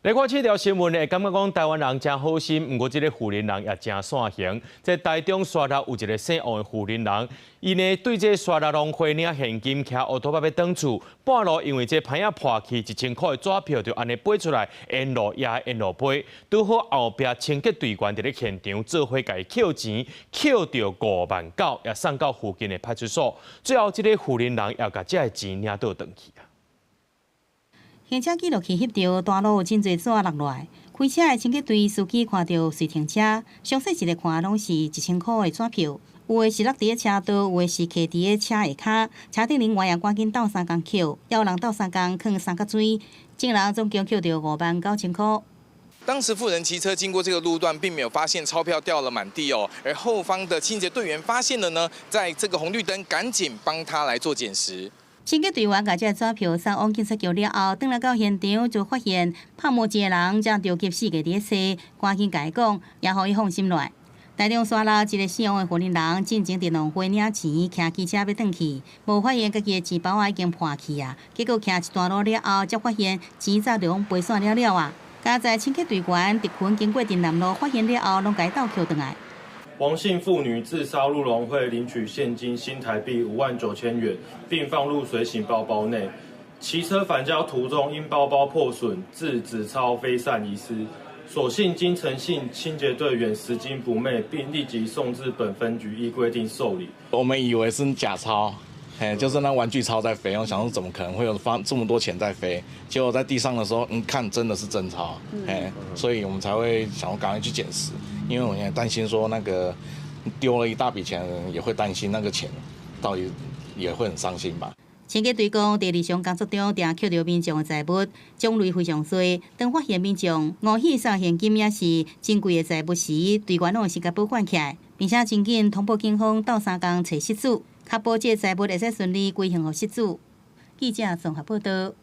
來看這條新聞會感覺講台灣人誠好心，毋過這个婦人人也誠散形。在台中沙鹿有一个姓王的婦人人，伊呢對這沙鹿農會領現金，騎烏托邦欲轉厝，半路因為這棚仔破去，1000箍的紙票就按呢飛出來，沿路也沿路飛，拄好後壁清潔隊員佇咧現場做伙共伊抾錢，抾著5萬9，也送到附近的派出所。最後這个婦人人也共這个錢領倒轉去啊。行車記錄器翕著大路有真濟紙落來，開車的清潔隊司機看著隨停車，詳細一个看攏是1000箍的紙票，有的是落佇咧車道，有的是徛佇咧車下跤，車頂人員也趕緊鬥相共抾，也有人鬥相共囥三角錐，眾人總共抾著59,000箍。當時婦人騎車經過這個路段，並沒有發現鈔票掉了滿地哦，而後方的清潔隊員發現了呢，在這個紅綠燈趕緊幫他來做撿拾。清潔隊員共這個紙票送往警察局了後，轉來到現場就發現拍毛一个人正著急死個佇咧踅，趕緊共伊講，也予伊放心落來。台中沙鹿一个姓王的婦人人，進前佇農會領錢，騎機車欲轉去，無發現家己的錢包仔已經破去啊！結果騎一段路了後，才發現錢早就攏飛散了了啊！佳哉清潔隊員佇群經過鎮南路，發現了後，攏共伊鬥抾轉來。王姓婦女自沙鹿農會領取現金新台幣59,000元，並放入隨行包包內。騎車返家途中，因包包破損，致紙鈔飛散遺失。所幸經陳姓清潔隊員拾金不昧，並立即送至本分局依規定受理。我們以為是假鈔，嘿，就是那玩具鈔在飛。我想說，怎麼可能會有放這麼多錢在飛？結果在地上的時候，看真的是真鈔，嘿，所以我們才會想要趕快去撿拾。因為我也擔心說那個丟了一大筆錢，也會擔心那個錢到底也會很傷心吧。清潔隊講，佇日常工作中，定抾著民眾的財物，種類非常濟。當發現民眾誤去送現金抑是珍貴的財物時，隊員攏會先共保管起來，並且真緊通報警方鬥相共揣失主，確保這个財物會使順利歸還予失主。記者綜合報導。